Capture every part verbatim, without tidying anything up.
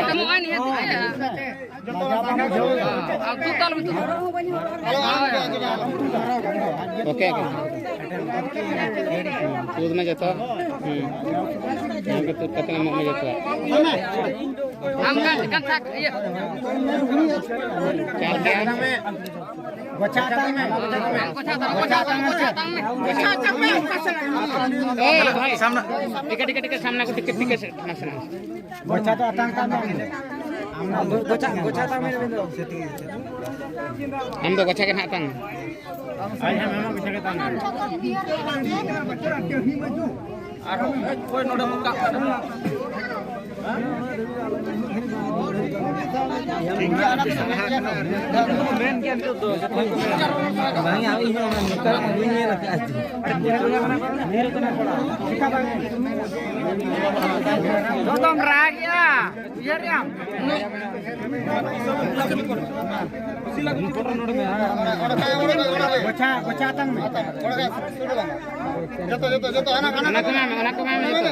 ᱠᱟᱹᱢᱚᱜᱼᱟ ᱱᱤᱦᱟᱹᱛ ᱜᱮ᱾ ᱟᱨ ᱫᱩ ᱛᱟᱞ ᱵᱤᱛᱩ᱾ Okay, okay. ᱛᱩᱫ ᱢᱮ ᱡᱚᱛᱚ᱾ ᱦᱩᱸ᱾ ᱱᱚᱣᱟ ᱠᱚ ᱛᱩᱫ ᱠᱟᱛᱮ ᱮᱢᱚᱜ ᱢᱮ ᱡᱚᱛᱚ᱾ ᱟᱢ ᱜᱟᱱ ᱪᱤᱠᱟᱹᱱ ᱥᱟᱠ ᱤᱭᱟᱹ᱾ ᱪᱟᱨ ᱪᱟᱨ᱾ ᱜᱚᱪᱷᱟ ᱛᱟᱝ ᱢᱮ, ᱜᱚᱪᱷᱟ ᱛᱟᱝ ᱢᱮ᱾ ᱜᱚᱪᱷᱟ ᱛᱟᱝ ᱢᱮ᱾ ᱮ ᱵᱷᱟᱭ, ᱥᱟᱢᱱᱟ᱾ ᱴᱤᱠᱟ, ᱴᱤᱠᱟ, ᱴᱤᱠᱟ, ᱥᱟᱢᱱᱟ ᱠᱚ ᱴᱤᱠᱟ, ᱴᱤᱠᱟ ᱥᱮ ᱱᱟᱥᱮ ᱱᱟᱥᱮ᱾ ᱜᱚᱪᱷᱟ ᱫᱚ ᱟᱛᱟᱝ ᱛᱟᱢ ᱢᱮ᱾ ᱟᱢ ᱫᱚ ᱜᱚᱪᱷᱟ, ᱜᱚᱪᱷᱟ ᱛᱟᱝ ᱢᱮ᱾ ᱟᱢ ᱫᱚ ᱜᱚᱪᱷᱟ ᱜᱮ ᱱᱟᱦᱟᱜ ᱛᱟᱝ ᱢᱮ᱾ ᱟᱡ ᱦᱚᱸ ᱢᱮᱢᱟ ᱜᱚᱪᱷᱟ ᱜᱮ ᱛᱟᱝ ᱢᱮ᱾ ᱟᱨᱦᱚᱸ ᱚᱠᱚᱭ ᱱᱚᱰᱮ ᱵᱚᱱ ᱠᱟᱜ ᱠᱟᱱᱟ? ᱴᱷᱤᱠ ᱜᱮᱭᱟ, ᱚᱱᱟ ᱠᱚ ᱥᱟᱦᱟ ᱠᱟᱱᱟ᱾ ᱢᱮᱱ ᱜᱮᱭᱟ ᱱᱤᱛᱚᱜ ᱫᱚ ᱡᱚᱛᱚ ᱠᱚ ᱢᱮᱱ᱾ ᱵᱟᱝ, ᱤᱧ ᱦᱚᱸ ᱚᱱᱟ ᱱᱚᱝᱠᱟ ᱵᱟᱹᱧ ᱧᱮᱞ ᱟᱠᱟᱫᱼᱟ᱾ ᱡᱚᱛᱚᱢ ᱨᱟᱜᱮᱜᱼᱟ, ᱩᱭᱦᱟᱹᱨᱮᱜᱼᱟᱢ? ᱜᱚᱪᱷᱟ, ᱜᱚᱪᱷᱟ ᱛᱟᱝ ᱢᱮ᱾ ᱡᱚᱛᱚ, ᱡᱚᱛᱚ, ᱡᱚᱛᱚ, ᱦᱟᱱᱟ, ᱦᱟᱱᱟ᱾ ᱚᱱᱟ ᱠᱚ ᱧᱟᱢ ᱢᱮ, ᱚᱱᱟ ᱠᱚ ᱧᱟᱢ ᱢᱮ ᱡᱚᱛᱚ᱾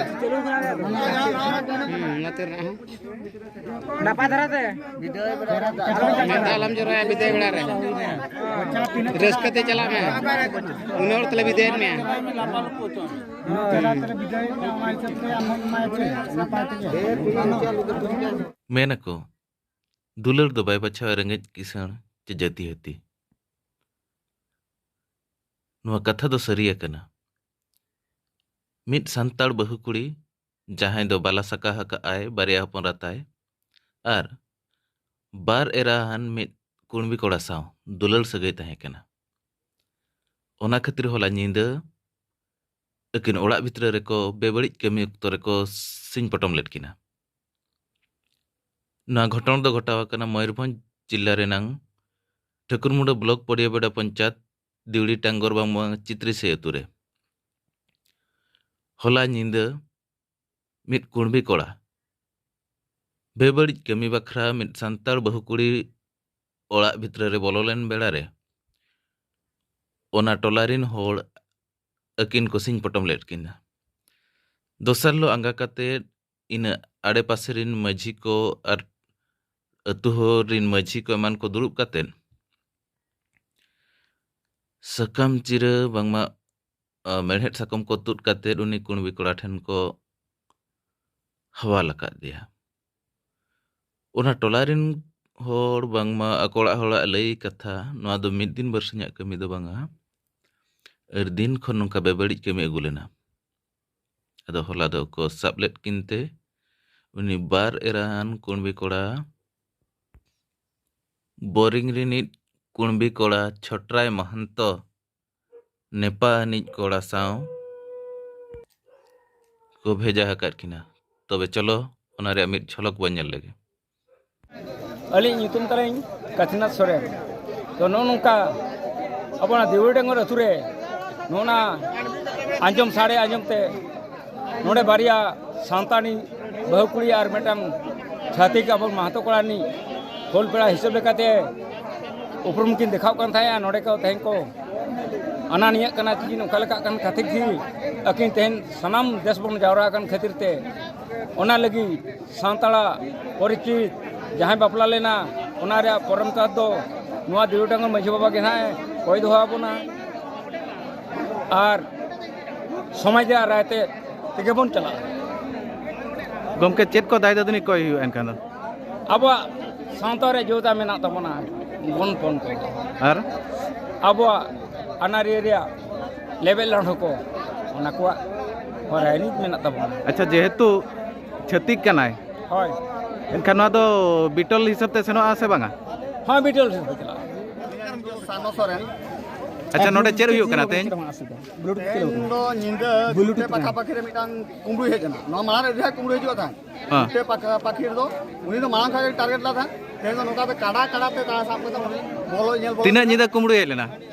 ᱦᱩᱸ, ᱱᱚᱛᱮ ᱨᱮᱱᱟᱜ ᱦᱚᱸ᱾ ᱱᱟᱯᱟᱭ ᱫᱷᱟᱨᱟ ᱛᱮ᱾ ᱢᱟᱛᱟ ᱟᱞᱚᱢ ᱡᱚᱨᱚᱭᱟ ᱵᱤᱫᱟᱹᱭ ᱵᱮᱲᱟ ᱨᱮ᱾ ᱨᱟᱹᱥᱠᱟᱹ ᱛᱮ ᱪᱟᱞᱟᱜ ᱢᱮ᱾ ᱩᱱᱟᱹᱜ ᱦᱚᱲ ᱛᱮᱞᱮ ᱵᱤᱫᱟᱹᱭᱮᱫ ᱢᱮᱭᱟ᱾ ᱢᱮᱱ ᱟᱠᱚ, ᱫᱩᱞᱟᱹᱲ ᱫᱚ ᱵᱟᱭ ᱵᱟᱪᱷᱟᱣᱟ ᱨᱮᱸᱜᱮᱡ ᱠᱤᱥᱟᱹᱬ ᱪᱮ ᱡᱟᱹᱛᱤ ᱦᱟᱹᱛᱤ᱾ ᱱᱚᱣᱟ ᱠᱟᱛᱷᱟ ᱫᱚ ᱥᱟᱹᱨᱤ ᱟᱠᱟᱱᱟ᱾ ᱢᱤᱫ ᱥᱟᱱᱛᱟᱲ ᱵᱟᱹᱦᱩ ᱠᱩᱲᱤ, ᱡᱟᱦᱟᱸᱭ ᱫᱚ ᱵᱟᱞᱟ ᱥᱟᱠᱟ ᱟᱠᱟᱫ ᱟᱭ, ᱵᱟᱨᱭᱟ ᱦᱚᱯᱚᱱ ᱨᱟᱛᱟᱭ, ᱟᱨ ᱵᱟᱨ ᱮᱨᱟᱦᱟᱱ ᱢᱤᱫ ᱠᱩᱬᱵᱤ ᱠᱚᱲᱟ ᱥᱟᱶ ᱫᱩᱞᱟᱹᱲ ᱥᱟᱹᱜᱟᱹᱭ ᱛᱟᱦᱮᱸ ᱠᱟᱱᱟ᱾ ᱚᱱᱟ ᱠᱷᱟᱹᱛᱤᱨ ᱦᱚᱞᱟ ᱧᱤᱫᱟᱹ ᱟᱹᱠᱤᱱ ᱚᱲᱟᱜ ᱵᱷᱤᱛᱨᱤ ᱨᱮᱠᱚ ᱵᱮᱵᱟᱹᱲᱤᱡ ᱠᱟᱹᱢᱤ ᱚᱠᱛᱚ ᱨᱮᱠᱚ ᱥᱤᱧ ᱯᱚᱴᱚᱢ ᱞᱮᱫ ᱠᱤᱱᱟ᱾ ᱱᱚᱣᱟ ᱜᱷᱚᱴᱚᱱ ᱫᱚ ᱜᱷᱚᱴᱟᱣ ᱟᱠᱟᱱᱟ ᱢᱚᱭᱩᱨᱵᱷᱚᱸᱡᱽ ᱡᱤᱞᱟ ᱨᱮᱱᱟᱝ ᱴᱷᱟᱹᱠᱩᱨᱢᱩᱸᱰᱟᱹ ᱵᱞᱚᱠ ᱯᱚᱰᱤᱭᱟᱵᱮᱰᱟ ᱯᱚᱧᱪᱟᱭᱮᱛ ᱫᱤᱣᱲᱤ ᱴᱟᱝᱜᱚᱨ ᱵᱟᱝᱢᱟ ᱪᱤᱛᱨᱤᱥᱟᱹᱭ ᱟᱹᱛᱩ ᱨᱮ᱾ ᱦᱚᱞᱟ ᱧᱤᱫᱟᱹ ᱢᱤᱫ ᱠᱩᱬᱵᱤ ᱠᱚᱲᱟ ᱵᱮᱵᱟᱹᱲᱤᱡ ᱠᱟᱹᱢᱤ ᱵᱟᱠᱷᱨᱟ ᱢᱤᱫ ᱥᱟᱱᱛᱟᱲ ᱵᱟᱹᱦᱩ ᱠᱩᱲᱤ ᱚᱲᱟᱜ ᱵᱷᱤᱛᱨᱤ ᱨᱮ ᱵᱚᱞᱚ ᱞᱮᱱ ᱵᱮᱲᱟ ᱨᱮ ᱚᱱᱟ ᱴᱚᱞᱟ ᱨᱤᱱ ᱦᱚᱲ ᱟᱹᱠᱤᱱ ᱠᱚ ᱥᱤᱧ ᱯᱚᱴᱚᱢ ᱞᱮᱫ ᱠᱤᱱᱟ᱾ ᱫᱚᱥᱟᱨ ᱦᱤᱞᱳᱜ ᱟᱸᱜᱟ ᱠᱟᱛᱮ ᱤᱱᱟᱹ ᱟᱲᱮᱯᱟᱥᱮ ᱨᱤᱱ ᱢᱟᱹᱡᱷᱤ ᱠᱚ ᱟᱨ ᱟᱹᱛᱩ ᱦᱚᱲ ᱨᱤᱱ ᱢᱟᱹᱡᱷᱤ ᱠᱚ ᱮᱢᱟᱱ ᱠᱚ ᱫᱩᱲᱩᱵ ᱠᱟᱛᱮᱫ ᱥᱟᱠᱟᱢ ᱪᱤᱨᱟᱹ ᱵᱟᱝᱢᱟ, ᱟ, ᱢᱮᱲᱦᱮᱫ ᱥᱟᱠᱟᱢ ᱠᱚ ᱛᱩᱫ ᱠᱟᱛᱮᱫ ᱩᱱᱤ ᱠᱩᱬᱵᱤ ᱠᱚᱲᱟ ᱴᱷᱮᱱ ᱠᱚ ᱦᱟᱣᱟᱞ ᱟᱠᱟᱫ ᱫᱮᱭᱟ᱾ ᱚᱱᱟ ᱴᱚᱞᱟ ᱨᱤᱱ ᱦᱚᱲ ᱵᱟᱝᱢᱟ ᱟᱠᱚ ᱚᱲᱟᱜ ᱦᱚᱲᱟᱜ ᱞᱟᱹᱭ ᱠᱟᱛᱷᱟ, ᱱᱚᱣᱟ ᱫᱚ ᱢᱤᱫ ᱫᱤᱱ ᱵᱟᱨᱥᱤᱧᱟᱜ ᱠᱟᱹᱢᱤ ᱫᱚ ᱵᱟᱝᱟ, ᱟᱹᱰᱤ ᱫᱤᱱ ᱠᱷᱚᱱ ᱱᱚᱝᱠᱟ ᱵᱮᱵᱟᱹᱲᱤᱡ ᱠᱟᱹᱢᱤ ᱟᱹᱜᱩ ᱞᱮᱱᱟ᱾ ᱟᱫᱚ ᱦᱚᱞᱟ ᱫᱚ ᱠᱚ ᱥᱟᱵ ᱞᱮᱫ ᱠᱤᱱ ᱛᱮ ᱩᱱᱤ ᱵᱟᱨ ᱮᱨᱟᱱ ᱠᱩᱬᱵᱤ ᱠᱚᱲᱟ, ᱵᱳᱨᱤᱝ ᱨᱤᱱᱤᱡ ᱠᱩᱬᱵᱤ ᱠᱚᱲᱟ ᱪᱷᱚᱴᱨᱟᱭ ᱢᱟᱦᱟᱱᱛᱚ, ᱱᱮᱯᱟ ᱟᱹᱱᱤᱡ ᱠᱚᱲᱟ ᱥᱟᱶ ᱠᱚ ᱵᱷᱮᱡᱟ ᱟᱠᱟᱫ ᱠᱤᱱᱟ᱾ ᱛᱚᱵᱮ ᱪᱚᱞᱚ, ᱚᱱᱟ ᱨᱮᱭᱟᱜ ᱢᱤᱫ ᱡᱷᱚᱞᱚᱠ ᱵᱚᱱ ᱧᱮᱞ ᱞᱮᱜᱮ᱾ ᱟᱹᱞᱤᱧ ᱧᱩᱛᱩᱢ ᱛᱟᱹᱞᱤᱧ ᱠᱟᱹᱥᱤᱱᱟᱛᱷ ᱥᱚᱨᱮᱱ᱾ ᱛᱚ, ᱱᱚᱜᱼᱚ ᱱᱚᱝᱠᱟ ᱟᱵᱚ ᱚᱱᱟ ᱫᱮᱣᱲᱤ ᱰᱟᱝᱜᱚᱨ ᱟᱹᱛᱩ ᱨᱮ ᱱᱚᱜᱼᱚ ᱱᱟ ᱟᱸᱡᱚᱢ ᱥᱟᱰᱮ ᱟᱸᱡᱚᱢ ᱛᱮ ᱱᱚᱰᱮ ᱵᱟᱨᱭᱟ ᱥᱟᱶᱛᱟ ᱨᱤᱱ ᱵᱟᱹᱦᱩ ᱠᱩᱲᱤ ᱟᱨ ᱢᱤᱫᱴᱟᱝ ᱪᱷᱟᱹᱛᱤᱠ ᱟᱵᱚ ᱢᱟᱦᱟᱛᱚ ᱠᱚᱲᱟ ᱨᱤᱱᱤᱡ ᱦᱚᱞ ᱯᱮᱲᱟ ᱦᱤᱥᱟᱹᱵ ᱞᱮᱠᱟᱛᱮ ᱩᱯᱨᱩᱢ ᱠᱤᱱ ᱫᱮᱠᱷᱟᱣ ᱠᱟᱱ ᱛᱟᱦᱮᱸᱜᱼᱟ᱾ ᱱᱚᱰᱮ ᱠᱚ ᱛᱮᱦᱮᱧ ᱠᱚ ᱟᱱᱟᱱᱤᱭᱟᱹᱜ ᱠᱟᱱᱟ, ᱪᱤᱠᱤᱱ ᱚᱠᱟ ᱞᱮᱠᱟᱜ ᱠᱟᱱ ᱠᱷᱟᱹᱛᱤᱨ ᱜᱮ ᱟᱹᱠᱤᱱ ᱛᱮᱦᱮᱧ ᱥᱟᱱᱟᱢ ᱫᱮᱥ ᱵᱚᱱ ᱡᱟᱣᱨᱟ ᱟᱠᱟᱱ ᱠᱷᱟᱹᱛᱤᱨ ᱛᱮ, ᱚᱱᱟ ᱞᱟᱹᱜᱤᱫ ᱥᱟᱱᱛᱟᱲᱟᱜ ᱯᱚᱨᱤᱪᱤᱛ ᱡᱟᱦᱟᱸᱭ ᱵᱟᱯᱞᱟ ᱞᱮᱱᱟ, ᱚᱱᱟ ᱨᱮᱭᱟᱜ ᱯᱚᱨᱚᱢ ᱛᱟᱛ ᱫᱚ ᱱᱚᱣᱟ ᱫᱮᱣᱰᱟᱝᱜᱟ ᱢᱟᱹᱡᱷᱤ ᱵᱟᱵᱟ ᱜᱮ ᱱᱟᱦᱟᱜ ᱮ ᱠᱚᱭ ᱫᱚᱦᱚ ᱟᱵᱚᱱᱟ᱾ ᱟᱨ ᱥᱚᱢᱟᱡᱽ ᱨᱮᱭᱟᱜ ᱨᱟᱭ ᱛᱮ ᱛᱮᱜᱮ ᱵᱚᱱ ᱪᱟᱞᱟᱜᱼᱟ᱾ ᱜᱚᱢᱠᱮ, ᱪᱮᱫ ᱠᱚ ᱫᱟᱭ ᱫᱟᱹᱫᱟᱹᱱᱤ ᱠᱚᱭ ᱦᱩᱭᱩᱜᱼᱟ ᱮᱱᱠᱷᱟᱱ ᱫᱚ? ᱟᱵᱚᱣᱟᱜ ᱥᱟᱶᱛᱟ ᱨᱮ ᱡᱳᱫᱟ ᱢᱮᱱᱟᱜ ᱛᱟᱵᱚᱱᱟ, ᱜᱚᱱᱯᱚᱱ ᱠᱚ, ᱟᱨ? ᱟᱵᱚᱣᱟᱜ ᱟᱹᱱᱟᱹᱨᱤ ᱨᱮᱭᱟᱜ ᱞᱮᱵᱮᱫ ᱞᱟᱸᱰᱷᱚ ᱠᱚ, ᱚᱱᱟ ᱠᱚᱣᱟᱜ ᱦᱚᱨᱟ ᱮᱱᱮᱡ ᱢᱮᱱᱟᱜ ᱛᱟᱵᱚᱱᱟ᱾ ᱟᱪᱪᱷᱟ, ᱡᱮᱦᱮᱛᱩ ᱪᱷᱟᱹᱛᱤᱠ ᱠᱟᱱᱟᱭ, ᱦᱳᱭ᱾ ᱮᱱᱠᱷᱟᱱ ᱱᱚᱣᱟ ᱫᱚ ᱵᱤᱴᱚᱞ ᱦᱤᱥᱟᱹᱵ ᱛᱮ ᱥᱮᱱᱚᱜᱼᱟ ᱥᱮ ᱵᱟᱝᱟ? ᱦᱮᱸ, ᱵᱤᱴᱚᱞ ᱦᱤᱥᱟᱹᱵ ᱛᱮ ᱪᱟᱞᱟᱜᱼᱟ᱾ ᱥᱟᱱᱚ ᱥᱚᱨᱮᱱ᱾ ᱟᱪᱪᱷᱟ, ᱱᱚᱰᱮ ᱪᱮᱫ ᱦᱩᱭᱩᱜ ᱠᱟᱱᱟ ᱛᱮᱦᱮᱧ? ᱛᱮᱦᱮᱧ ᱫᱚ ᱧᱤᱫᱟᱹ ᱜᱩᱰᱰᱩ ᱯᱟᱠᱷᱟ ᱯᱟᱠᱷᱤ ᱨᱮ ᱢᱤᱫᱴᱟᱝ ᱠᱩᱢᱵᱽᱲᱩᱭ ᱦᱮᱡ ᱮᱱᱟ᱾ ᱱᱚᱣᱟ ᱢᱟᱲᱟᱝ ᱨᱮ ᱡᱟᱦᱟᱸ ᱠᱩᱢᱵᱽᱲᱩᱭ ᱦᱤᱡᱩᱜ ᱠᱟᱱ ᱛᱟᱦᱮᱸᱫ, ᱦᱮᱸ᱾ ᱜᱩᱰᱰᱩ ᱯᱟᱠᱷᱟ ᱯᱟᱠᱷᱤ ᱨᱮᱫᱚ ᱩᱱᱤ ᱫᱚ ᱢᱟᱲᱟᱝ ᱠᱷᱚᱱ ᱜᱮ ᱴᱟᱨᱜᱮᱴ ᱞᱮᱫᱟ᱾ ᱛᱮᱦᱮᱧ ᱫᱚ ᱱᱚᱝᱠᱟ ᱛᱮ ᱠᱟᱰᱟ ᱠᱟᱰᱟ ᱛᱮ ᱛᱟᱦᱮᱸ ᱥᱟᱵ ᱠᱟᱛᱮ ᱩᱱᱤ ᱵᱚᱞᱚ ᱧᱮᱞ ᱵᱚᱞᱚ ᱛᱤᱱᱟᱹᱜ ᱠᱟᱛᱮ ᱧᱤᱫᱟᱹ ᱠᱩᱢᱵᱽᱲᱩᱭ ᱦᱮᱡ ᱞᱮᱱᱟ?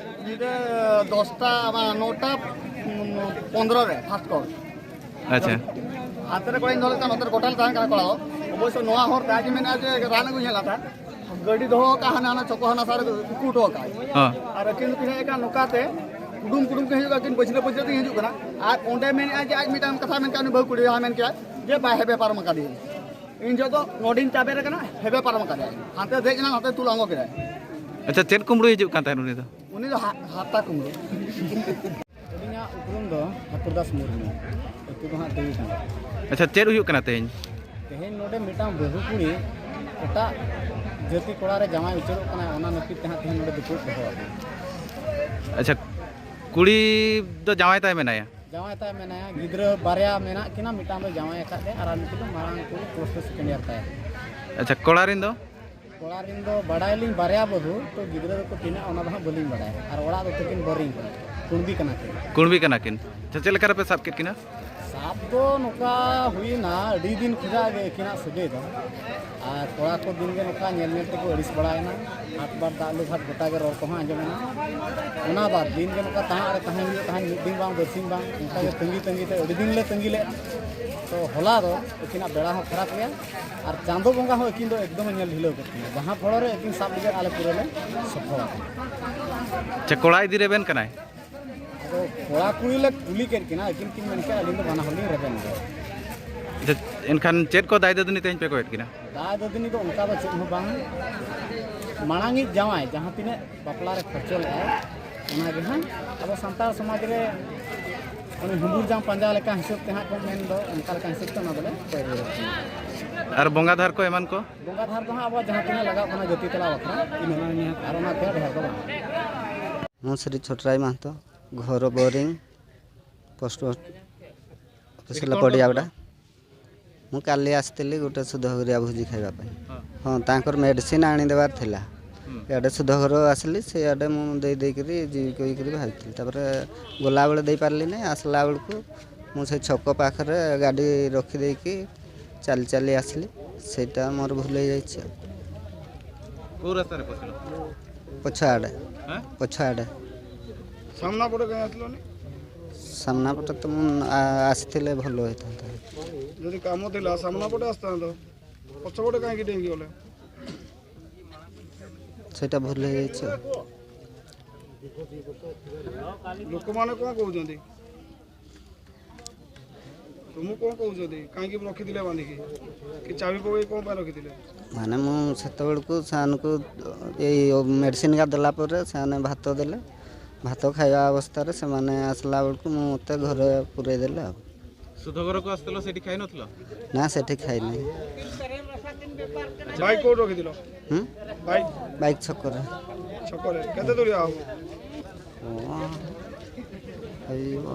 ᱧᱤᱫᱟᱹ ᱫᱚᱥᱴᱟ, ᱵᱟᱝ, ᱱᱚᱴᱟ ᱯᱚᱱᱫᱽᱨᱚ ᱨᱮ ᱯᱷᱟᱥᱴ ᱠᱚᱞ᱾ ᱟᱪᱪᱷᱟ᱾ ᱦᱟᱱᱛᱮ ᱨᱮ ᱠᱚᱲᱟᱧ ᱫᱚᱦᱚ ᱞᱮᱫ ᱛᱟᱦᱮᱸᱫ, ᱱᱚᱛᱮ ᱨᱮ ᱜᱚᱴᱟ ᱞᱮ ᱛᱟᱦᱮᱸ ᱠᱟᱱᱟ ᱠᱚᱲᱟ ᱫᱚ᱾ ᱚᱵᱚᱥᱥᱚ ᱱᱚᱣᱟ ᱦᱚᱨ ᱛᱮ ᱟᱡ ᱢᱮᱱᱟ ᱡᱮ ᱨᱟᱱ ᱟᱹᱜᱩᱧ ᱦᱮᱡ ᱞᱮᱱ ᱛᱟᱦᱮᱸᱫ᱾ ᱜᱟᱹᱰᱤ ᱫᱚᱦᱚ ᱠᱟᱜ ᱦᱟᱱᱟ ᱦᱟᱱᱟ ᱪᱚᱠᱚ ᱦᱟᱱᱟ ᱥᱟᱨ ᱨᱮ ᱩᱠᱩ ᱦᱚᱴᱚ ᱠᱟᱜᱼᱟᱭ᱾ ᱦᱚᱸ᱾ ᱟᱨ ᱟᱹᱠᱤᱱ ᱫᱚᱠᱤᱱ ᱦᱮᱡ ᱟᱠᱟᱱ ᱱᱚᱝᱠᱟ ᱛᱮ, ᱠᱩᱰᱩᱢ ᱠᱩᱰᱩᱢ ᱠᱤᱱ ᱦᱤᱡᱩᱜ ᱠᱟᱱ, ᱟᱹᱠᱤᱱ ᱯᱟᱹᱪᱷᱞᱟᱹ ᱯᱟᱹᱪᱷᱞᱟᱹ ᱛᱮᱠᱤᱱ ᱦᱤᱡᱩᱜ ᱠᱟᱱᱟ᱾ ᱟᱨ ᱚᱸᱰᱮ ᱢᱮᱱᱮᱫᱼᱟ ᱡᱮ ᱟᱡ ᱢᱤᱫᱴᱟᱝ ᱠᱟᱛᱷᱟ ᱢᱮᱱ ᱠᱮᱫᱼᱟ, ᱩᱱᱤ ᱵᱟᱹᱦᱩ ᱠᱩᱲᱤ ᱡᱟᱦᱟᱸᱭ ᱢᱮᱱ ᱠᱮᱫᱼᱟ, ᱡᱮ ᱵᱟᱭ ᱦᱮᱵᱮ ᱯᱟᱨᱚᱢ ᱟᱠᱟᱫᱮᱭᱟ᱾ ᱤᱧ ᱡᱚᱦᱚᱜ ᱫᱚ ᱱᱚᱰᱮᱧ ᱪᱟᱵᱮ ᱨᱮ ᱠᱟᱱᱟ, ᱦᱮᱵᱮ ᱯᱟᱨᱚᱢ ᱟᱠᱟᱫᱮᱭᱟ᱾ ᱦᱟᱱᱛᱮ ᱫᱮᱡ ᱮᱱᱟ, ᱱᱚᱛᱮ ᱛᱩᱞ ᱟᱬᱜᱚ ᱠᱮᱫᱟᱭ᱾ ᱟᱪᱪᱷᱟ, ᱪᱮᱫ ᱠᱩᱢᱵᱽᱲᱩᱭ ᱦᱤᱡᱩᱜ ᱠᱟᱱ ᱛᱟᱦᱮᱸᱫ ᱩᱱᱤ ᱫᱚ? ᱩᱱᱤ ᱫᱚ ᱦᱟ-, ᱦᱟᱨᱛᱟ ᱠᱩᱢᱵᱽᱲᱩ᱾ ᱟᱹᱞᱤᱧᱟᱜ ᱩᱯᱨᱩᱢ ᱫᱚ ᱴᱷᱟᱹᱠᱩᱨ ᱫᱟᱥ ᱢᱩᱨᱢᱩ, ᱟᱹᱛᱩ ᱫᱚ ᱦᱟᱸᱜ ᱰᱟᱹᱦᱤ ᱠᱟᱱᱟ᱾ ᱟᱪᱪᱷᱟ, ᱪᱮᱫ ᱦᱩᱭᱩᱜ ᱠᱟᱱᱟ ᱛᱮᱦᱮᱧ? ᱛᱮᱦᱮᱧ ᱱᱚᱰᱮ ᱢᱤᱫᱴᱟᱝ ᱵᱟᱹᱦᱩ ᱠᱩᱲᱤ ᱮᱴᱟᱜ ᱡᱟᱹᱛᱤ ᱠᱚᱲᱟ ᱨᱮ ᱡᱟᱶᱟᱭ ᱩᱪᱟᱹᱲᱚᱜ ᱠᱟᱱᱟᱭ, ᱚᱱᱟ ᱱᱟᱹᱯᱤᱛ ᱛᱮ ᱦᱟᱸᱜ ᱛᱮᱦᱮᱧ ᱱᱚᱰᱮ ᱫᱩᱯᱲᱩᱵ ᱫᱚᱦᱚ ᱟᱠᱟᱱᱟ᱾ ᱟᱪᱪᱷᱟ, ᱠᱩᱲᱤ ᱫᱚ ᱡᱟᱶᱟᱭ ᱛᱟᱭ ᱢᱮᱱᱟᱭᱟ? ᱡᱟᱶᱟᱭ ᱛᱟᱭ ᱢᱮᱱᱟᱭᱟ, ᱜᱤᱫᱽᱨᱟᱹ ᱵᱟᱨᱭᱟ ᱢᱮᱱᱟᱜ ᱠᱤᱱᱟ, ᱢᱤᱫᱴᱟᱝ ᱫᱚ ᱡᱟᱶᱟᱭ ᱟᱠᱟᱫ ᱮ ᱟᱨ ᱟᱨ ᱢᱤᱫᱴᱤᱡ ᱫᱚ ᱢᱟᱨᱟᱝ ᱠᱚ ᱯᱞᱟᱥ ᱴᱩ ᱥᱮᱠᱮᱱᱰ ᱤᱭᱟᱨ ᱛᱟᱭ᱾ ᱟᱪᱪᱷᱟ, ᱠᱚᱲᱟ ᱨᱮᱱ ᱫᱚ? ᱠᱚᱲᱟ ᱨᱮᱱ ᱫᱚ ᱵᱟᱰᱟᱭᱟᱞᱤᱧ ᱵᱟᱨᱭᱟ ᱵᱟᱹᱦᱩ, ᱛᱚ ᱜᱤᱫᱽᱨᱟᱹ ᱫᱚᱠᱚ ᱛᱤᱱᱟᱹᱜ ᱚᱱᱟ ᱫᱚ ᱦᱟᱸᱜ ᱵᱟᱹᱞᱤᱧ ᱵᱟᱰᱟᱭᱟ᱾ ᱟᱨ ᱚᱲᱟᱜ ᱫᱚ ᱛᱟᱹᱠᱤᱱ ᱵᱳᱨᱤᱝ ᱠᱟᱱᱟ, ᱠᱩᱬᱵᱤ ᱠᱟᱱᱟ ᱠᱤᱱ᱾ ᱠᱩᱬᱵᱤ ᱠᱟᱱᱟ ᱠᱤᱱ᱾ ᱟᱪᱪᱷᱟ, ᱪᱮᱫ ᱞᱮᱠᱟ ᱨᱮᱯᱮ ᱥᱟᱵ ᱠᱮᱫ ᱠᱤᱱᱟ? ᱥᱟᱵ ᱫᱚ ᱱᱚᱝᱠᱟ ᱦᱩᱭᱱᱟ, ᱟᱹᱰᱤ ᱫᱤᱱ ᱠᱷᱚᱱᱟᱜ ᱜᱮ ᱟᱹᱠᱤᱱᱟᱜ ᱥᱟᱹᱜᱟᱹᱭ ᱫᱚ᱾ ᱟᱨ ᱠᱚᱲᱟ ᱠᱚ ᱫᱤᱱ ᱜᱮ ᱱᱚᱝᱠᱟ ᱧᱮᱞ ᱧᱮᱞ ᱛᱮᱠᱚ ᱟᱹᱲᱤᱥ ᱵᱟᱲᱟᱭᱮᱱᱟ᱾ ᱦᱟᱴ ᱵᱟᱴ ᱫᱟᱜ ᱞᱩ ᱜᱷᱟᱴ ᱜᱚᱴᱟ ᱜᱮ ᱨᱚᱲ ᱠᱚᱦᱚᱸ ᱟᱸᱡᱚᱢᱮᱱᱟ᱾ ᱚᱱᱟ ᱵᱟᱫ ᱫᱤᱱ ᱜᱮ ᱱᱚᱝᱠᱟ ᱛᱟᱦᱟᱸᱜ ᱨᱮ ᱛᱟᱦᱮᱸ ᱦᱩᱭᱩᱜ ᱛᱟᱦᱮᱸᱫ, ᱢᱤᱫ ᱫᱤᱱ ᱵᱟᱝ ᱵᱟᱨᱥᱤᱧ ᱵᱟᱝ, ᱚᱱᱠᱟ ᱜᱮ ᱛᱟᱺᱜᱤ ᱛᱟᱺᱜᱤ ᱛᱮ ᱟᱹᱰᱤ ᱫᱤᱱ ᱞᱮ ᱛᱟᱺᱜᱤ ᱞᱮᱫ᱾ ᱛᱚ ᱦᱚᱞᱟ ᱫᱚ ᱟᱹᱠᱤᱱᱟᱜ ᱵᱮᱲᱟ ᱦᱚᱸ ᱠᱷᱟᱨᱟᱯ ᱜᱮᱭᱟ ᱟᱨ ᱪᱟᱸᱫᱚ ᱵᱚᱸᱜᱟ ᱦᱚᱸ ᱟᱹᱠᱤᱱ ᱫᱚ ᱮᱠᱫᱚᱢᱮ ᱧᱮᱞ ᱰᱷᱤᱞᱟᱹᱣ ᱠᱮᱫ ᱠᱤᱱᱟ, ᱡᱟᱦᱟᱸ ᱯᱚᱲᱚ ᱨᱮ ᱟᱹᱠᱤᱱ ᱥᱟᱵ ᱞᱟᱹᱜᱤᱫ ᱟᱞᱮ ᱯᱩᱨᱟᱹ ᱞᱮ ᱥᱚᱯᱷᱚᱞ ᱟᱠᱟᱱᱟ᱾ ᱪᱮ ᱠᱚᱲᱟ ᱤᱫᱤ ᱨᱮᱵᱮᱱ ᱠᱟᱱᱟᱭ? ᱟᱫᱚ ᱠᱚᱲᱟ ᱠᱩᱲᱤ ᱞᱮ ᱠᱩᱞᱤ ᱠᱮᱫ ᱠᱤᱱᱟ, ᱟᱹᱠᱤᱱ ᱠᱤᱱ ᱢᱮᱱ ᱠᱮᱫ, "ᱟᱹᱞᱤᱧ ᱫᱚ ᱵᱟᱱᱟ ᱦᱚᱲ ᱞᱤᱧ ᱨᱮᱵᱮᱱ ᱜᱮᱭᱟ᱾" ᱟᱪᱪᱷᱟ, ᱮᱱᱠᱷᱟᱱ ᱪᱮᱫ ᱠᱚ ᱫᱟᱭ ᱫᱟᱹᱫᱩᱱᱤ ᱛᱮᱦᱮᱧ ᱯᱮ ᱠᱚᱭᱮᱫ ᱠᱤᱱᱟ? ᱫᱟᱭ ᱫᱟᱹᱫᱩᱱᱤ ᱫᱚ ᱚᱱᱠᱟ ᱫᱚ ᱪᱮᱫ ᱦᱚᱸ ᱵᱟᱝ, ᱢᱟᱲᱟᱝᱤᱡ ᱡᱟᱶᱟᱭ ᱡᱟᱦᱟᱸ ᱛᱤᱱᱟᱹᱜ ᱵᱟᱯᱞᱟ ᱨᱮ ᱠᱷᱚᱨᱪᱚ ᱞᱮᱫᱼᱟᱭ, ᱚᱱᱟ ᱜᱮ ᱦᱟᱸᱜ ᱟᱵᱚ ᱥᱟᱱᱛᱟᱲ ᱥᱚᱢᱟᱡᱽ ᱨᱮ ᱩᱱᱤ ᱦᱩᱢᱵᱩᱨ ᱡᱟᱝ ᱯᱟᱸᱡᱟ ᱞᱮᱠᱟ ᱦᱤᱥᱟᱹᱵ ᱛᱮ ᱦᱟᱸᱜ ᱠᱚ ᱢᱮᱱ ᱫᱚ, ᱚᱱᱠᱟ ᱞᱮᱠᱟ ᱦᱤᱥᱟᱹᱵ ᱛᱮ ᱚᱱᱟ ᱫᱚᱞᱮ ᱠᱚᱭ ᱨᱩᱣᱟᱹᱲ ᱠᱟᱱᱟ᱾ ᱟᱨ ᱵᱚᱸᱜᱟ ᱫᱷᱟᱨ ᱠᱚ ᱮᱢᱟᱱ ᱠᱚ? ᱵᱚᱸᱜᱟ ᱫᱷᱟᱨ ᱫᱚ ᱦᱟᱸᱜ ᱟᱵᱚᱣᱟᱜ ᱡᱟᱦᱟᱸ ᱛᱤᱱᱟᱹᱜ ᱞᱟᱜᱟᱣ ᱠᱟᱱᱟ ᱡᱟᱹᱛᱤ ᱛᱟᱞᱟ ᱵᱟᱠᱷᱨᱟ, ᱤᱱᱟᱹ ᱟᱨ ᱚᱱᱟ ᱠᱷᱚᱱ ᱰᱷᱮᱨ ᱫᱚ ᱵᱟᱝ᱾ ᱦᱚᱸ, ᱥᱨᱤ ᱪᱷᱚᱴᱨᱟᱭ ᱢᱟᱦᱟᱛᱚ, ଘର ବୋରିଂ, ପୋଷ୍ଟ ଅଫିସ ପଡ଼ିଆ ଗୁଡ଼ା। ମୁଁ କାଲି ଆସିଥିଲି ଗୋଟେ ସୁଧ ହରିଆ ଭୋଜି ଖାଇବା ପାଇଁ। ହଁ। ହଁ, ତାଙ୍କର ମେଡ଼ିସିନ ଆଣିଦେବାର ଥିଲା। ହୁଁ। ଇଆଡ଼େ ସୁଧ ଘର ଆସିଲି, ସେଇଆଡ଼େ ମୁଁ ଦେଇ ଦେଇକିରି ଯିବି କହିକିରି ବାହାରିଥିଲି। ତାପରେ ଗଲାବେଳେ ଦେଇପାରିଲି ନାହିଁ, ଆସିଲା ବେଳକୁ ମୁଁ ସେ ଛକ ପାଖରେ ଗାଡ଼ି ରଖିଦେଇକି ଚାଲି ଚାଲି ଆସିଲି। ସେଇଟା ମୋର ଭୁଲ ହେଇଯାଇଛି ଆଉ। କୋଉ ରାସ୍ତାରେ ପଶିଲ? ପଛ ଆଡ଼େ। ଆଁ? ପଛ ଆଡ଼େ। ସାମ୍ନା ପଟେ କାହିଁ ଆସିଲନି? ସାମ୍ନା ପଟେ ତ ମୁଁ ଆ-, ଆସିଥିଲେ ଭଲ ହେଇଥାନ୍ତା। ଯଦି କାମ ଥିଲା, ସାମ୍ନା ପଟେ ଆସିଥାନ୍ତ। ପଛପଟେ କାହିଁକି ଡେଇଁକି ଗଲେ? ସେଇଟା ଭୁଲ ହେଇଯାଇଛି ଆଉ। ଲୋକମାନେ କ'ଣ କହୁଛନ୍ତି? ତୁମକୁ କ'ଣ କହୁଛନ୍ତି? କାହିଁକି ରଖିଥିଲେ ବାନ୍ଧିକି? କି ଚାବି ପକେଇ କ'ଣ ପାଇଁ ରଖିଥିଲେ? ମାନେ, ମୁଁ ସେତେବେଳକୁ ସେମାନଙ୍କୁ ଏଇ ମେଡ଼ିସିନ ଏକା ଦେଲା ପରେ ସେମାନେ ଭାତ ଦେଲେ, ଭାତ ଖାଇବା ଅବସ୍ଥାରେ ସେମାନେ ଆସିଲା ବେଳକୁ ମୁଁ, ମୋତେ ଘରେ ପୁରେଇ ଦେଲେ ଆଉ। ସୁଧ ଘରକୁ ଆସିଥିଲ, ସେଠି ଖାଇ ନଥିଲ? ନା, ସେଠି ଖାଇନି। ବାଇକ୍ କୋଉଠି ରଖିଥିଲ? ହୁଁ? ବାଇକ୍ ବାଇକ୍ ଛକରେ। ଛକରେ। କେତେ ଦୂରିଆ ହବ? ଓ, ହେଇଯିବ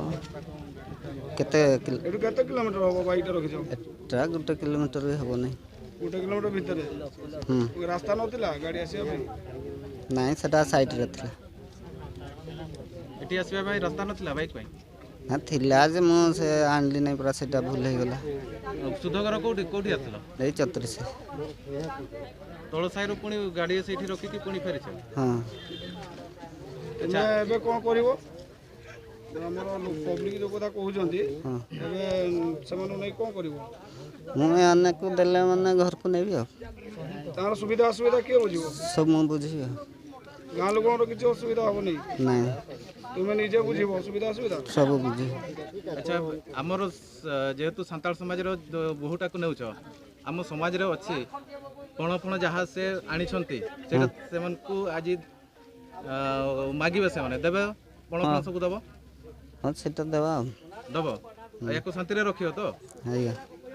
କେତେ କିଲୋ? ଏଠୁ କେତେ କିଲୋମିଟର ହବ ବାଇକ୍ଟା ରଖିଛ? ଏଟା ଗୋଟେ କିଲୋମିଟର ବି ହବନି। ଗୋଟେ କିଲୋମିଟର ଭିତରେ। ହୁଁ। ରାସ୍ତା ନଥିଲା ଗାଡ଼ି ଆସିବା ପାଇଁ? ନାଇଁ, ସେଟା ସାଇଡ଼ରେ ଥିଲା। ଏଠି ଆସିବା ପାଇଁ ରାସ୍ତା ନଥିଲା ବାଇକ୍ ପାଇଁ? ନା, ଥିଲା ଯେ ମୁଁ ସେ ଆଣିଲି ନାହିଁ ପରା, ସେଟା ଭୁଲ ହେଇଗଲା। ସୁଧ ଘର କୋଉଠି, କୋଉଠି ଆସିଥିଲ? ଏଇ ଚତୁରିଶ। ତଳ ସାହିରୁ ପୁଣି ଗାଡ଼ି ସେଇଠି ରଖିକି ପୁଣି ଫେରିଛ? ହଁ। ଆଚ୍ଛା। ଏବେ କ'ଣ କରିବ? ଆମର ପବ୍ଲିକ ଯୋଉ କଥା କହୁଛନ୍ତି, ହଁ। ଏବେ ସେମାନଙ୍କୁ ନେଇ କ'ଣ କରିବ? ମୁଁ ଏ ଅନେକକୁ ଦେଲେ ମାନେ ଘରକୁ ନେବି ଆଉ। ତାଙ୍କର ସୁବିଧା ଅସୁବିଧା କିଏ ବୁଝିବ? ସବୁ ମୁଁ ବୁଝିବି ଆଉ। ଗାଁ ଲୋକଙ୍କର କିଛି ଅସୁବିଧା ହବନି? ନାଇଁ। ତୁମେ ନିଜେ ବୁଝିବ ଅସୁବିଧା ଅସୁବିଧା? ସବୁ ବୁଝିବି। ଆଚ୍ଛା, ଆମର ସ- ଯେହେତୁ ସାନ୍ତାଳ ସମାଜର ଦ- ବୋହୂଟାକୁ ନେଉଛ, ଆମ ସମାଜରେ ଅଛି ପଣ ଫଣ ଯାହା ସେ ଆଣିଛନ୍ତି, ସେଇଟା ସେମାନଙ୍କୁ ଆଜି ଅ, ମାଗିବେ ସେମାନେ, ଦେବେ? ପଣ ଫଣ ହଁ। ସବୁ ଦେବ? ହଁ, ସେଟା ଦେବା ଆଉ। ଦେବ? ଆଉ ୟାକୁ ଶାନ୍ତିରେ ରଖିବ ତ? ଆଜ୍ଞା।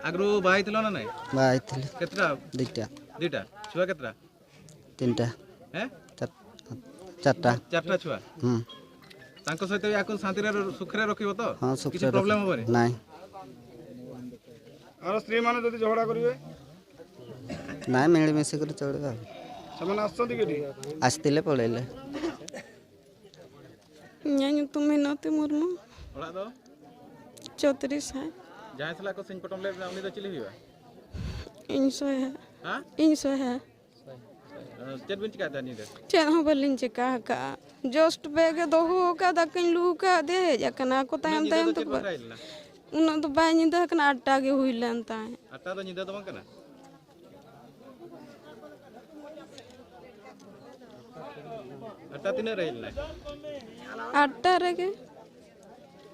ଆଗରୁ ବାହା ହେଇଥିଲ ନା ନାଇଁ? ବାହା ହେଇଥିଲି। କେତେଟା? ଦୁଇଟା। ଦିଟା। ଛୁଆ କେତେଟା? ତିନିଟା। ହେଁ? ଚାର- ଚାରିଟା। ଚାରିଟା ଛୁଆ। ହୁଁ। ତାଙ୍କ ସହିତ ୟାକୁ ଶାନ୍ତିରେ ର- ସୁଖରେ ରଖିବ ତ? ହଁ, କିଛି ସୁଖରେ ପ୍ରୋବ୍ଲେମ ରଖ- ହବନି? ନାଇଁ। ଆର ସ୍ତ୍ରୀମାନେ ଯଦି ଝଗଡ଼ା କରିବେ? ନାଇଁ, ମିଳିମିଶି କରି ଚଳିବା ଆଉ। ସେମାନେ ଆସୁଛନ୍ତି କି ଏଠି? ଆସିଥିଲେ, ପଳେଇଲେ। ᱤᱧᱟᱹᱜ ᱧᱩᱛᱩᱢ ᱢᱤᱱᱚᱛᱤ ᱢᱩᱨᱢᱩ᱾ ᱚᱲᱟᱜ ᱫᱚ? ᱪᱚᱛᱨᱤᱥ ᱦᱟᱭ᱾ ᱡᱟᱦᱟᱸᱭ ᱥᱟᱞᱟᱜ ᱠᱚ ᱥᱤᱧ ᱯᱚᱴᱚᱢ ᱞᱮᱫ ᱵᱮᱱᱟ, ᱩᱱᱤ ᱫᱚ ᱪᱤᱞᱤ ᱦᱩᱭᱩᱜᱼᱟ? ᱤᱧ ᱥᱚᱦᱮ᱾ ᱦᱮᱸ? ᱤᱧ ᱥᱚᱦᱮ᱾ ᱪᱮᱫ ᱵᱤᱱ ᱪᱤᱠᱟᱹᱭᱮᱫᱟ ᱧᱤᱫᱟᱹ? ᱪᱮᱫ ᱦᱚᱸ ᱵᱟᱹᱞᱤᱧ ᱪᱤᱠᱟ ᱟᱠᱟᱫᱼᱟ᱾ ᱡᱚᱥᱴ ᱵᱮᱜᱽ ᱮ ᱫᱚᱦᱚ ᱟᱠᱟᱫ, ᱫᱟᱠᱟᱧ ᱞᱩ ᱟᱠᱟᱫ, ᱦᱮᱡ ᱟᱠᱟᱱᱟ ᱠᱚ ᱛᱟᱭᱚᱢ ᱧᱤᱫᱟᱹ ᱛᱟᱭᱚᱢ ᱫᱚ ᱪᱮᱫ ᱛᱮᱠᱚ᱾ ᱵᱟᱠᱷᱨᱟ ᱦᱮᱡ ᱞᱮᱱᱟ? ᱩᱱᱟᱹᱜ ᱫᱚ ᱵᱟᱭ ᱧᱤᱫᱟᱹ ᱟᱠᱟᱱᱟ, ᱟᱴᱴᱟ ᱜᱮ ᱦᱩᱭ ᱞᱮᱱ ᱛᱟᱦᱮᱸᱫ᱾ ᱟᱴᱴᱟ ᱫᱚ ᱧᱤᱫᱟᱹ ᱫᱚ ᱵᱟᱝ ᱠᱟᱱᱟ? ᱟᱴᱴᱟ ᱛᱤᱱᱟᱹᱜ ᱨᱮ ᱦᱮᱡ ᱞᱮᱱᱟᱭ? ᱟᱴᱴᱟ ᱨᱮᱜᱮ᱾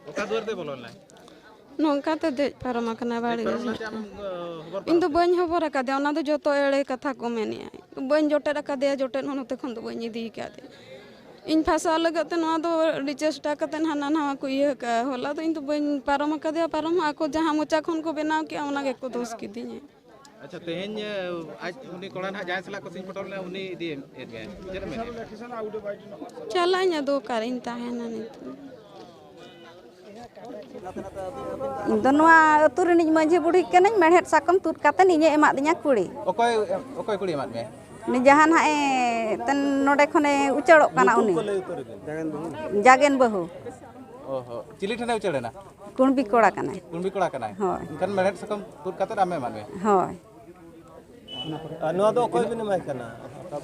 ᱚᱠᱟ ᱫᱩᱣᱟᱹᱨ ᱛᱮ ᱵᱚᱞᱚ ᱞᱮᱱᱟᱭ? ᱱᱚᱝᱠᱟ ᱛᱮ ᱫᱮᱡ ᱯᱟᱨᱚᱢ ᱟᱠᱟᱱᱟ ᱵᱟᱹᱲᱤᱡ᱾ ᱯᱟᱨᱚᱢ ᱮᱱᱟ ᱪᱮ ᱟᱢᱮᱢ, ᱟᱸ, ᱦᱚᱵᱚᱨ ᱤᱧ ᱫᱚ ᱯᱟᱨᱚᱢ? ᱵᱟᱹᱧ ᱦᱚᱵᱚᱨ ᱟᱠᱟᱫᱮᱭᱟ, ᱚᱱᱟ ᱫᱚ ᱡᱚᱛᱚ ᱮᱲᱮ ᱠᱟᱛᱷᱟ ᱠᱚ ᱢᱮᱱᱮᱜᱼᱟ᱾ ᱵᱟᱹᱧ ᱡᱚᱴᱮᱫ ᱟᱠᱟᱫᱮᱭᱟ, ᱡᱚᱴᱮᱫ ᱦᱚᱸ ᱱᱚᱛᱮ ᱠᱷᱚᱱ ᱫᱚ ᱵᱟᱹᱧ ᱤᱫᱤ ᱟᱠᱟᱫᱮᱭᱟ᱾ ᱤᱧ ᱯᱷᱟᱥᱟᱣ ᱞᱟᱹᱜᱤᱫ ᱛᱮ ᱱᱚᱣᱟ ᱫᱚ ᱟᱹᱰᱤ ᱪᱮᱥᱴᱟ ᱠᱟᱛᱮ ᱦᱟᱱᱟ ᱱᱟᱣᱟ ᱠᱚ ᱤᱭᱟᱹ ᱟᱠᱟᱫᱼᱟ᱾ ᱦᱚᱞᱟ ᱫᱚ ᱤᱧ ᱫᱚ ᱵᱟᱹᱧ ᱯᱟᱨᱚᱢ ᱟᱠᱟᱫᱮᱭᱟ, ᱯᱟᱨᱚᱢ ᱦᱚᱸ ᱟᱠᱚ ᱡᱟᱦᱟᱸ ᱢᱚᱪᱟ ᱠᱷᱚᱱ ᱠᱚ ᱵᱮᱱᱟᱣ ᱠᱮᱫᱼᱟ, ᱚᱱᱟ ᱜᱮᱠᱚ ᱫᱳᱥ ᱠᱤᱫᱤᱧᱟ᱾ ᱟᱪᱪᱷᱟ, ᱛᱮᱦᱮᱧ, ᱮ, ᱟᱡ ᱩᱱᱤ ᱠᱚᱲᱟ ᱱᱟᱦᱟᱜ ᱡᱟᱦᱟᱸᱭ ᱥᱟᱞᱟᱜ ᱠᱚ ᱥᱤᱧ ᱯᱚᱴᱚᱢ ᱞᱮᱱᱟ, ᱩᱱᱤ ᱤᱫᱤᱭᱮᱫ ᱢᱮᱭᱟᱭ, ᱪᱮᱫ ᱮᱢ ᱢᱮᱱᱮᱫᱼᱟ? ᱪᱟᱞᱟᱜ ᱟᱹᱧ, ᱟᱫᱚ ᱚᱠᱟᱨᱤᱧ ᱛᱟᱦᱮᱱᱟ ᱱᱤᱛᱚᱜ? ᱤᱧ ᱫᱚ ᱱᱚᱣᱟ ᱟᱹᱛᱩ ᱨᱤᱱᱤᱡ ᱢᱟᱹᱡᱷᱤ ᱵᱩᱲᱦᱤ ᱠᱟᱹᱱᱟᱹᱧ, ᱢᱮᱲᱦᱮᱫ ᱥᱟᱠᱚᱢ ᱛᱩᱫ ᱠᱟᱛᱮ ᱤᱧᱮ ᱮᱢᱟᱫᱤᱧᱟ ᱠᱩᱲᱤ᱾ ᱚᱠᱚᱭ, ᱚᱠᱚᱭ ᱠᱩᱲᱤ ᱮᱢᱟᱫ ᱢᱮᱭᱟ? ᱩᱱᱤ ᱡᱟᱦᱟᱸ ᱱᱟᱦᱟᱜ ᱮ ᱛᱮᱱ ᱱᱚᱰᱮ ᱠᱷᱚᱱᱮ ᱩᱪᱟᱹᱲᱚᱜ ᱠᱟᱱᱟ ᱩᱱᱤ᱾ ᱡᱟᱜᱮᱱ ᱵᱟᱹᱦᱩ᱾ ᱚ ᱦᱚᱸ, ᱪᱤᱞᱤ ᱴᱷᱮᱱᱮ ᱩᱪᱟᱹᱲ ᱮᱱᱟ? ᱠᱩᱬᱵᱤ ᱠᱚᱲᱟ ᱠᱟᱱᱟᱭ᱾ ᱠᱩᱬᱵᱤ ᱠᱚᱲᱟ ᱠᱟᱱᱟᱭ? ᱦᱳᱭ᱾ ᱮᱱᱠᱷᱟᱱ ᱢᱮᱲᱦᱮᱫ ᱥᱟᱠᱟᱢ ᱛᱩᱫ ᱠᱟᱛᱮ ᱟᱢᱮ ᱮᱢᱟᱫ ᱢᱮᱭᱟ? ᱦᱳᱭ᱾ ᱟᱨ ᱱᱚᱣᱟ ᱫᱚ ᱚᱠᱚᱭ ᱵᱤᱱ ᱮᱢᱟᱭ ᱠᱟᱱᱟ?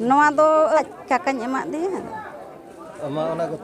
ᱱᱚᱣᱟ ᱫᱚ ᱟᱡ ᱠᱟᱠᱟᱧ ᱮᱢᱟᱫᱮᱭᱟ᱾ ᱟᱢᱟᱜ ᱚᱱᱟ ᱠᱚ